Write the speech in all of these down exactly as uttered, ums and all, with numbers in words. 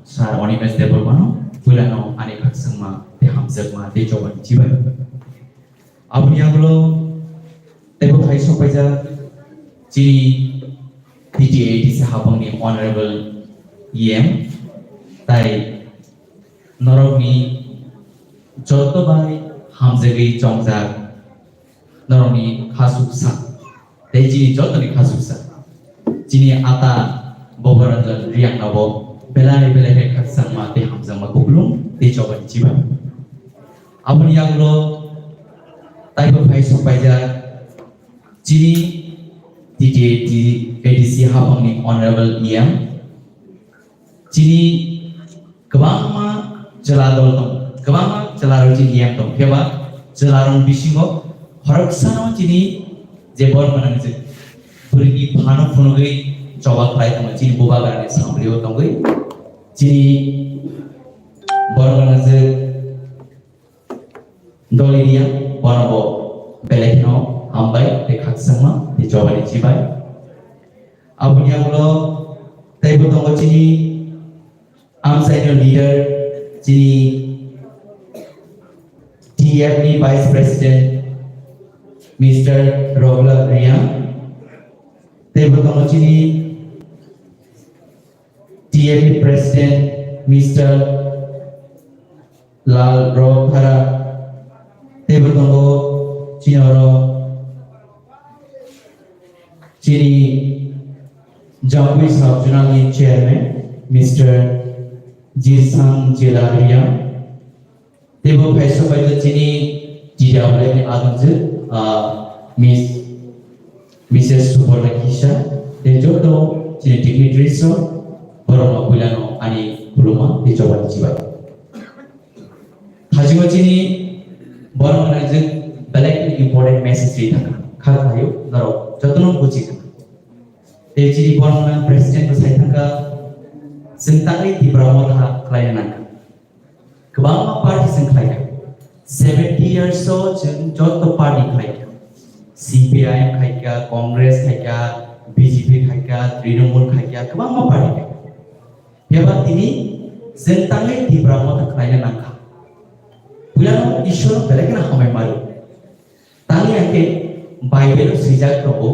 Sir Animesh Debbarmano puilano ani khakchangma tei hamjakma tei chobani chibai. Aboni yagulo teibo phai sokpaijak chini T T A D C hapangni Honorable E M tai norokni joto bai hamjagwi chongjak norokni khasuksa tei chini jotoni khasuksa chini ata Boboranjan Riyang nobo belai belai khe khakchangma tei hamjakma kuplung tei chobani chibai. Aboni yagulo taibo phai sokpaijak chini T T A D C hapangni Honorable E M. Chini kwbangma chwla dol tong, kwbangma chwla rok chini E M tong, phiya ba chwla rok bisingo khoroksano chini je bor gwnang je bwrwini phano phunugwi choba khlai tongo, chini bubagrani samrio tongwi chini bor gwnang je Doliria, bonobo belai kheno hambai tei khakchangma tei chobani chibai. Aboni yagulo teibo tongo chini amchaini leader, chini T F ni Vice President, Mister Roglal Riyang. Teibo tongo chini T F ni President, Mister Lal Rokthara, teibo tongo chini oro chini Jambui Sub Zonal ni Chairman, Mister Jirsang Jilaria, teibo phaisa paikha chini T W ni adongjwk, ah, Miss Missus Suborna Kisa, tei joto chini dignitaries rok, borokno puilano ani khuluma tei chobani chibai. Thajingo chini borok naijak belai kheno important message ri thangkha. Kha khayo norok jotono buji thangkha. Tei chini borok na president bo sai thangkha, chwng tangwi Tipra Motha khlaina nangkha. Kwbangma party chwng khlaikha. Seventy years o chwng joto party khlaikha. C P I M khaikha, Congress khaikha, B J P khaikha, Trinamool khaikha, kwbangma party khaikha. Phiya ba tini chwng tangwi Tipra Motha khlaina nangkha. Puilano Ishwar belai kheno hambai maro. Tangwi hwnkhe Bible o swijak tongo,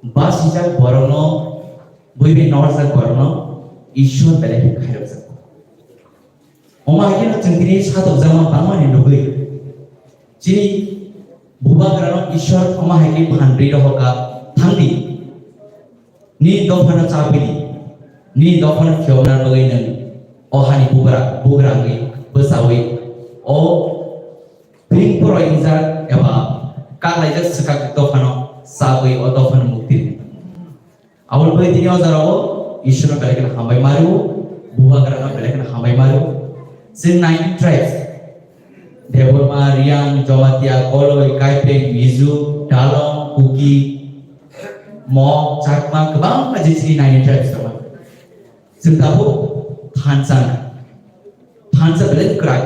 ba swijak borokno, bui bai norjak borokno Ishwar belai khe khairokjak. Omo hai kheno chwng tini satokjakma bangmani nugwi chini bubagrano Ishwar omo hai khe phan rwi rohorkha, thangdi. Nini dophano chabidi, nini dophano phiyokna bagwi nwng o hani bugra, bugra wngwi bwchaui o bring poro ingjak eba kalaijak swkak dophano chabwi o dophano mukti rw. Aboni bagwi tini o jora o Ishwarno belai kheno hambai ma rw, bubagrano belai kheno hambai ma rw. Chwng nine tribes, Debbarma, Riyang, Jamatia, Koloi, Kaipeng, Mizu, Dalong, Kuki, Mok, Chakma, kwbangma je chini nine tribes tongo. Chwng tabuk thansa, thansa belai kwrak.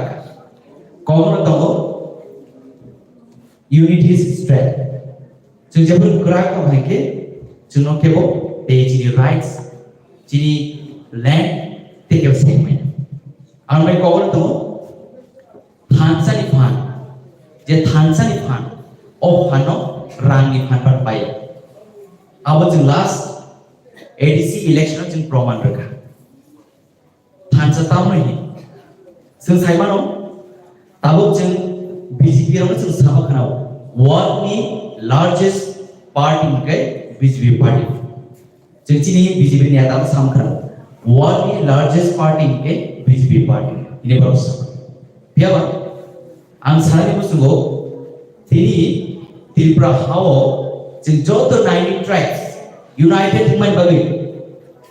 Kokno tongo unity is strength. Chwng jephru kwrak tong hai khe chwngno kebo tei chini rights, chini land tei kebo sengmaya. Ang bai kokno tongo thansani phan, je thansani phan, o phanno rangni phan phan pai. Abo chwng last A D C election o chwng proman rwkha. Thansa tamni hin. Chwng sai mano, tabuk chwng B J P rokno chwng sama khna-o. World ni largest party hwnkhe B J P party. Chwng chini B J P ni ata sam khna-o. World ni largest party hwnkhe B J P party. Ini borok sa. Phiya ba? Ang sanani muchungo, tini Tripura hao chwng joto nine tribes united wngmani bagwi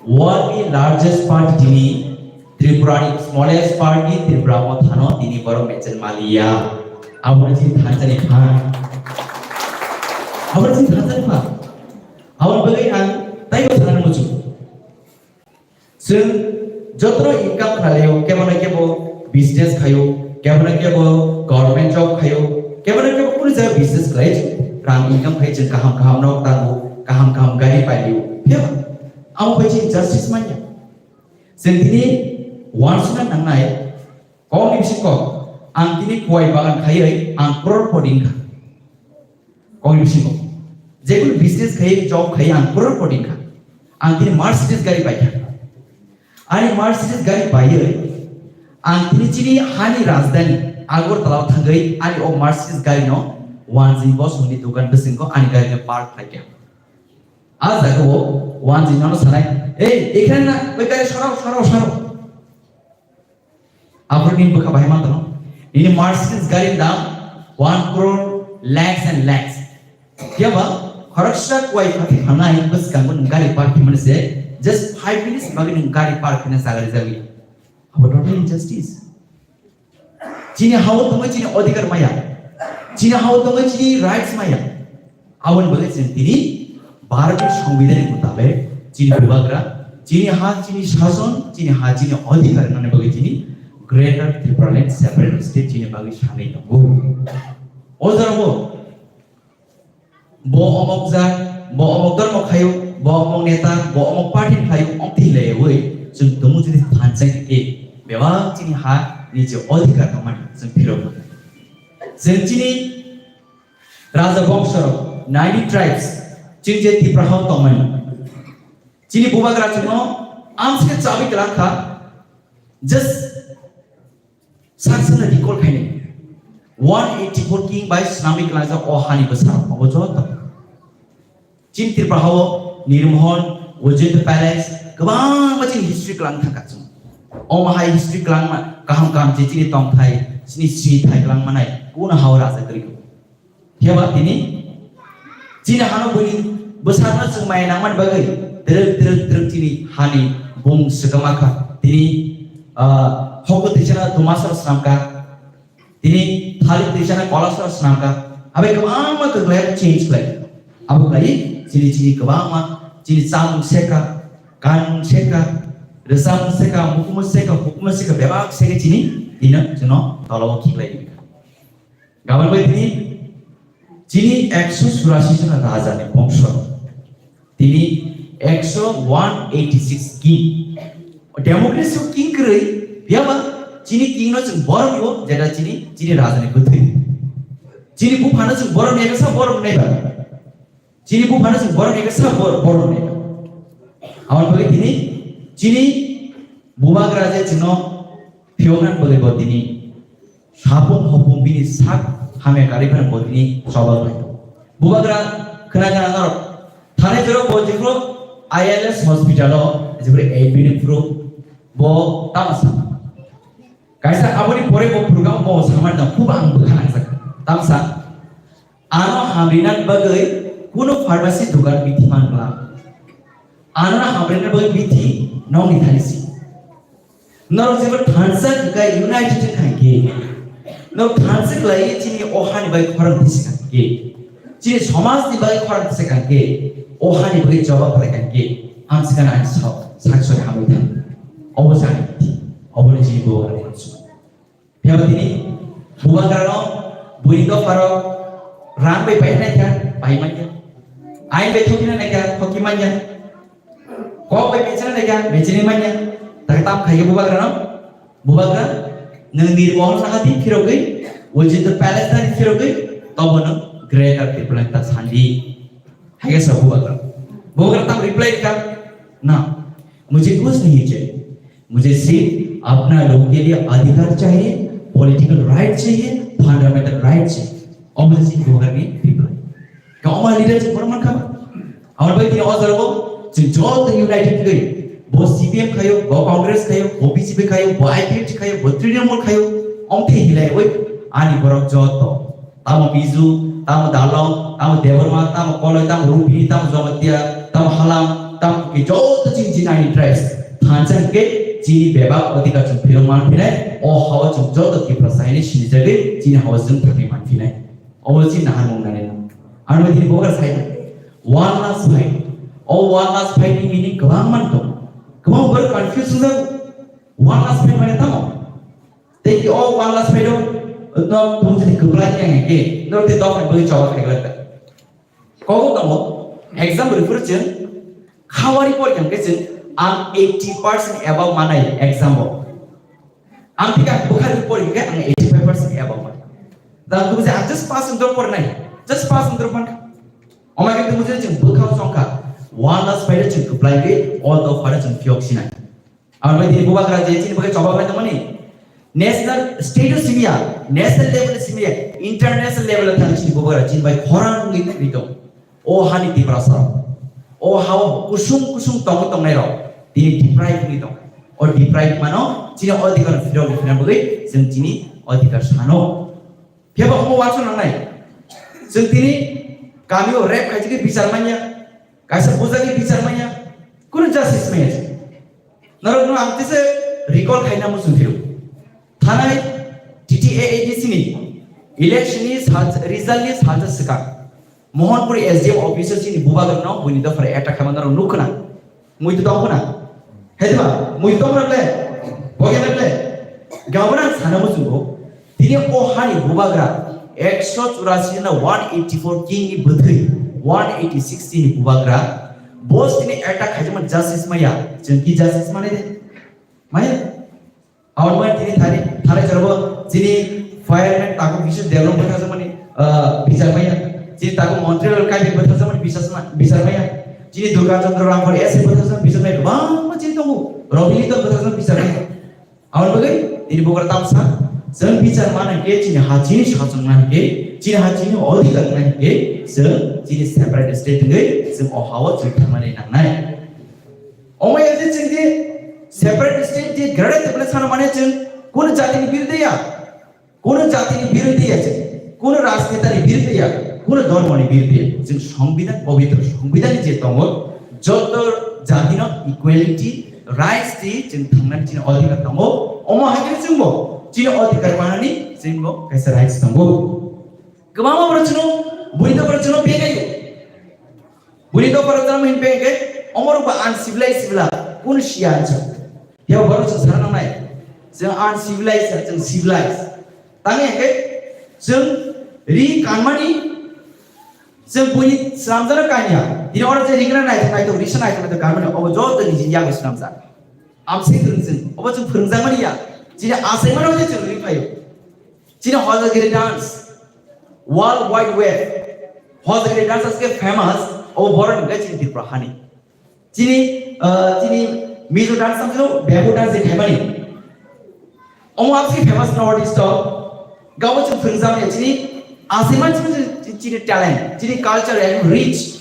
world ni largest party tini Tripura ni smallest party Tripura Mothano tini borok mention maliya. Aboni chini thansani phan. Aboni chini thansani phan. Aboni bagwi ang taibo sanani muchungo. Chwng jotono income khlaio, kebo na kebo business khaio, kebo na kebo government job khaio, kebo na kebo kunu jaga business khlai, rang income khai chwng kaham kaham nok tango, kaham kaham gari pailio. Phiya ba? Amo bai chini justice manya. Chwng tini Wansukna nangnai kokni bisingo ang tini kuwai bagan khaiwi ang crorepoti wngkha. Kokni bisingo jekunu business khaiwi, job khaiwi ang crorepoti wngkha. Ang tini Mercedes gari paikha. Ani Mercedes gari paiwi ang tini chini hani rajdhani Agartala o thangwi ani o Mercedes gari no wanjwi bosongni dokan bisingo ani gari no park khlaikha. A jaga o wanjwi nono sanai, "Ei, ekhane na, oi gari sorao, sorao, sorao." Aphuru nini bwkha bahai ma tono. Nini Mercedes gari ni dam one crore lakhs and lakhs. Phiya ba khoroksa kuwai phathi phalnai bwskango nwng gari park khaimani se just five minutes bagwi nwng gari park khaina jaga rijagwi. Abo total injustice. Chini hao tongwi chini odhikar maya. Chini hao tongwi chini rights maya. Aboni bagwi chwng tini Bharatni Songbidanni mutabek chini bubagra, chini ha, chini sason, chini ha, chini odhikar wngnani bagwi chini Greater Tipraland Separate State chini bagwi sanwi tongo. O jorao bo omok jat, bo omok dhormo khaio, bo omok neta, bo omok party khaio, omtwi laiwi chwng tongo jodi thansa khe bebak chini ha ni je odhikar tongmani chwng phirok. Chwng chini Raja bongso rok, ninety tribes, chini je Tipra hao tongmani. Chini bubagra chwngno amsike chabi kwlangkha, just saksana recall khaini. One eighty four king bai swnamwi kwlangjak o hani bwsa rok, obo joto. Chini Tipra hao Nirmohon, Ujjayanta Palace, kwbangma chini history kwlang thangkha chwng. Omo hai history kwlangma kaham kaham je chini tongthai, chini sithai kwlangmanai, kuno hao raja kwrwi kha. Phiya ba tini chini hano buini bwsarno chwng maya nangmani bagwi twrwk twrwk twrwk chini hani bung swkama kha. Tini, ah, hoko twisana tumasor swnamkha. Tini thalik twisana kolasor swnamkha. Abai kwbangma kwklai change khlai. Abo khlai chini chini kwbangma chini chamung sekha, kanmung sekha, rwchapmung sekha, mukumu sekha, hukumu sekha, bebak sekha chini tino chwngno tolao khiklai rikha. Gabon bai tini chini ekso churasi jona raja ni bongso, tini ekso one eighty six king. Democracy o king kwrwi, phiya ba chini king no chwng borom yo, jeta chini, chini raja ni bwthwi. Chini buphano chwng borom ya, sa borom nai ba. Chini buphano chwng borom ya, sa bor-, borom nai ba. Aboni bagwi tini chini bubagra je chwngno phiyokna bagwi bo tini Sapung hopung bini sak hamya karwi phano bo tini choba khlai tongo. Bubagra khna khna norok thani jora bo jephru I L S hospital o jephru admit phru bo tama sa. Kaisa aboni pore bo program bo samar da khub ang bwkha nangjak. Tamsa ano hamrina bagwi kuno pharmacy dukan bithi man bla. Ano hamrina bagwi bithi nongni thani si. Norok jeba thansa khe united khe khankhe, norok thansa khlai chini o hani bai khorang tisi khankhe, chini somaj ni bai khorang tisi khankhe, o hani bai jawab khlai khankhe, ang sikana ang sa-, sakso hamwi thang. Obo jani bithi, obo ni chini bo ani hansu. Phiya ba tini bubagra no bui dopharo rang bai pai nai kha, pai man kha. Ain bai thoki nai kha, thoki man kha. Kok bai bechina nai kha, bechini man kha. Tak tam khai kha bubagra no. Bubagra, nwng Nirmohon Saha di phirogwi, Ujjayanta Palace thani phirogwi, tobo no Greater Tipraland ta sandi. Hai khe sa bubagra. Bubagra tam reply kha, "Na, mujhe kuch nahi chahiye. Mujhe sirf apna log ke liye adhikar chahiye, political right chahiye, fundamental right chahiye." Omo se bubagra ni reply. Ka omo leader se borok mankha. Amar bai tini o jora bo chwng joto united wngwi bo C P M khayo, bo Congress khayo, bo B J P khayo, bo I P F T khayo, bo Trinamool khayo, omtwi hilai oi ani borok joto. Tamo Biju, tamo Dalong, tamo Debbarma, tamo Koloi, tamo Rupini, tamo Jamatia, tamo Halam, tamo ke joto chini chini ani tribes. Thansa ke chini bebak odhikar chwng phirok man phinai, o hao chwng joto Tiprasa hinwi sinijagwi chini hao chwng thangwi man phinai. Obo chini naharmung nani. Ano tini bogra sai. One last fight. O one last fight ni meaning kwbang man tong. Kwbang borok confuse wngjago. One last fight mane tamo? Tei ki o one last fight o no tong jani kwplai yang ke. No te dok ni bui chawa khai glak. Kogo tongo. Exam refer chen. Khawari por yang ke chen. Ang eighty percent above manai exam o. Ang thik ang bwkha ni pori hwnkhe ang eighty five percent above man. Dan tu je ang just pass and drop pori nai. Just pass and drop man. Omai ke tu je chwng bwkha songkha. One last pai chwng kuplai ke all the far chwng phiok sinai. Ang bai tini bubagra je chini bwkha choba bai tongmani. National state o simiya, national level o simiya, international level o thang chini bubagra chini bai khorang wngwi tong. O hani Tiprasa, o hao kusung kusung tongwi tongnai rok tini deprive wngwi tong. O deprive mano chini odhikar phirok ni phina bagwi chwng chini odhikar sano. Phiyaba omo uansuk nangnai. Chwng tini kamio rape khaijagwi bichar manya, kaisa bujagwi bichar manya, kunu justice manya. Norokno ang tisa recall khaina muchung phiro. Thanai T T A A D C ni election ni sal, result ni salsa swkang Mohanpur S D M office o chini bubagrano buini dophar attack khaima norok nuk khna. Mui to tong khna. Hediba, mui to tong khna ble. Boge na ble. Gabra sana muchungo. Tini o hani bubagra ekso churasi na one eighty four king ni bwthwi one eighty six ni bubagra. Boss tini attack khaijama justice maya. Chwng ki justice mane de? Maya? Aboni tini thani, thani chorbo chini fireman takhuk Biswas Debbarma bwtharjakmani, ah, bichar maya. Chini takhuk Montreal Kaibik bwtharjakmani bichar ma-, bichar maya. Chini Durga Chandra Rangkhor S A bwtharjakmani bichar maya. Kwbangma chini tongo. Robi Liton bwtharjakmani bichar maya. Aboni bagwi tini bugra tamsa, chwng bichar mana khe chini ha chini sachung nang khe, chini ha chini odhikar nang khe, chwng chini separate state wngwi chwng o hao chwng thangmani nangnai. Omo ya je chwng je separate state je graded development sana mane chwng kunu jatini biruddhe ya, kunu jatini biruddhe ya chwng, kunu rajnetani biruddhe ya, kunu dhormoni biruddhe ya. Chwng songbidhan, pobitro songbidhan je tongo, joto jatino equality, rights di chwng thangnani chini odhikar tongo. Omo hai khe chwngbo chini odhikar manani chwngbo kaisa rights tongo. Kwbangma borok chwngno, buini dophar chwngno begaio. Buini dophar chwngno hin bege, omorok ba uncivilized sibla, kun siya ansa. Ya borok chwng sana nangnai. Chwng uncivilized, chwng civilized. Tangwi hwnkhe chwng ri kanmani, chwng buini slamjano kanya. Tini oro je ringra naithok naithok, risa naithok naithok kanmani, obo joto niji yago slamjak. Amswk rwng chwng, obo chwng phwrwngjakmani ya. Chini achaimano je chwng ri phaio. Chini Hojagiri dance, World Wide Web, Hojagiri dance aske famous, o borok hwnkhe chini Tripura hani. Chini, ah, chini Mizo dance tamo bamboo dance je khaimani. Omo aske famous North East o, gabo chwng phwrwngjakmani chini, asaiman chini, chini talent, chini culture and rich.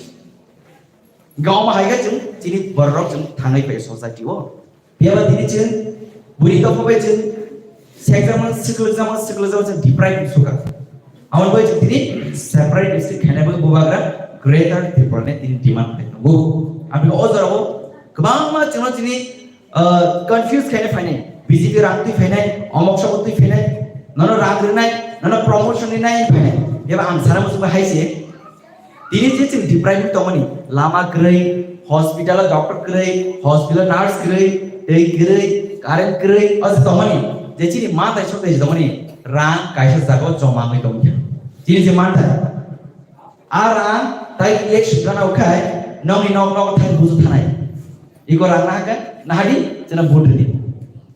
Gabo hai khe chwng chini borok chwng thangnai pai society o. Phiya ba tini chwng bwrwi tongma bai chwng sekjakma, swklujakma, swklujakma chwng deprive wng sukha. Aboni bai chwng tini separate district khaina bagwi bubagra Greater Tripura ni tini demand khlai tongo. Aboni o jorao kwbangma chwngno tini, ah, confuse khaina phainai. B J P rang twi phainai, omok somok twi phainai, nono rang rwnai, nono promotion rinai phainai. Phiya ba ang sana muchungma hai se. Tini je chwng deprive wng tongmani, lama kwrwi, hospital o doctor kwrwi, hospital o nurse kwrwi, twi kwrwi, current kwrwi, o se tongmani, je chini manthai sokthai se tongmani, rang kaisa jaga o joma wngwi tongkha. Chini je manthai, a rang tai election gana ukhai, nokni nok nok thai buju thanai. Iko rang nahakha, nahadi, chwngno vote rwdi.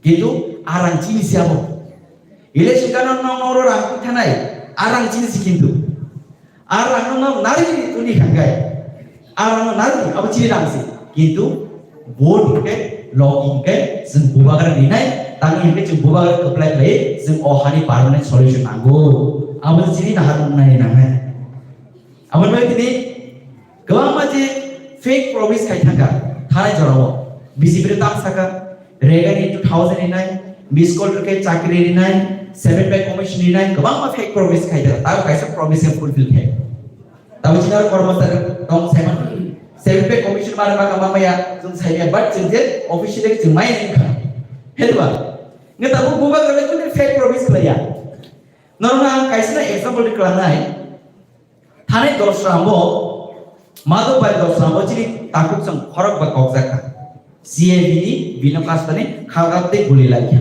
Kintu a rang chini se abo. Election gana nok nok ro rang thanai, a rang chini se kintu. Ar rangno nang nari tuni hangkai. Ar rangno nari abo chini rang si. Kintu vote hingke, logi hingke, chwng bubagra rinai, tangwi hingke chwng bubagra kwplai khlai, chwng o hani permanent solution nango. Abo chini nahar nani nangnai. Abo bai tini kwbangma je fake promise khai thangka, thanai jorao. B J P ro tam saka, Reagan ni two thousand ni nine, miss call rwkhe chakri rinai, seven pay commission rinai, kwbangma fake promise khai da, tao kaisa promise khe fulfill khai. Tao chini aro kormosari tong saimano, seven pay commission mara maka mamaya, chwng saimaya, but chwng je officially chwng mai ringkha. Hedwa, nge tabo bubagra le kunu fake promise khlaiya. Norokno ang kaisa example ri kwlangnai. Thani dosra mo, Madhubari dosra mo chini takhuk chwng khorok ba kokjak kha. C A B ni bino kastani khalgak tei guli lai kha.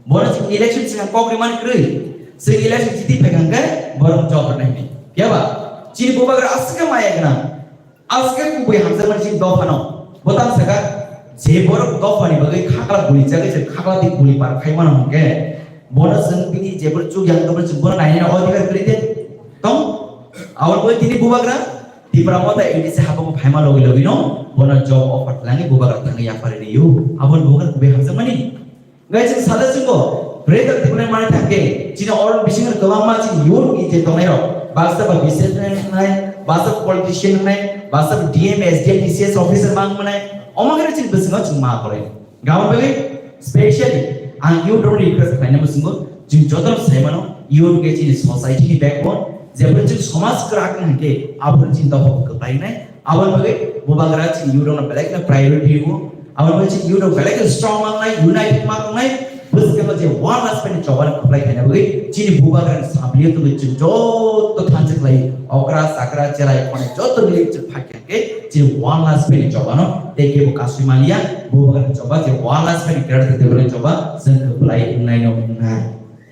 Bono chwng election chwng kok rimani kwrwi. Chwng election jiti phai kha hwnkhe borok job rwnai hwnwi. Phiya ba? Chini bubagra aswk khe maya gwnang. Aswk khe kubui hamjakmani chini dophano. Bo tamo sakha, Je borok dophani bagwi khakla guli chagwi se khakla di guli par khai mano hwnkhe, bono chwng bini je borok chuk yang tongmani chwng bono nainani odhikar kwrwi de tong? Aboni bagwi tini bubagra Tipra Motha A D C habugo phaima logi logi no bono job offer twlangwi bubagra thangwi yapharwi rw-o. Aboni bubagra kubui hamjakmani. Guys, chwng sada chwngbo, Greater Tipraland mani thangkhe, chini oro bisingo kwbangma chini youth ni je tongnai rok, baksa ba businessman wngnai, baksa politician wngnai, baksa D M, S D M, T C S officer mang wngnai, omo khe chini bisingo chwng ma kwrwi. Gabon bagwi specially ang youth rok request khlaina bisingo, chwng joto sai mano, youth khe chini society ni backbone, jeboni chwng somaj kwrak wngkhe, abo chini dophano kwplai wngnai, Aboni bagwi bubagra chini youth rokno belai kheno priority rwo. Aboni bagwi chini youth rok belai kheno strong mangnai, united ma tongnai. Bwskango je one last pen ni choba ni kwplai khaina bagwi chini bubagra ni samliyo tongwi chwng joto thansa khlai okra, chakra, cherai, khonai joto milik chwng phai khe chini one last pen ni choba no tei kebo kasui maliya. Bubagra ni choba je one last pen ni kerta tebra ni choba chwng kwplai wngnai no wngnai.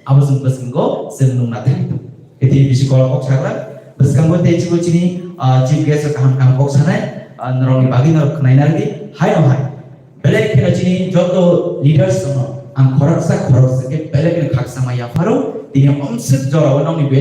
Abo chwng bwskango chwng nungna thangwi tongo. Khe tini bisi kolok kok sakha, bwskango tei chibo chini, ah, chief guest rok kaham kaham kok sanai, ah, norokni bagwi norok khwnaina rwdi, haino hai. Belai kheno chini joto leaders rokno ang khoroksa khoroksa khe belai kheno khaksa ma yapharo, tini omswk jorao nokni value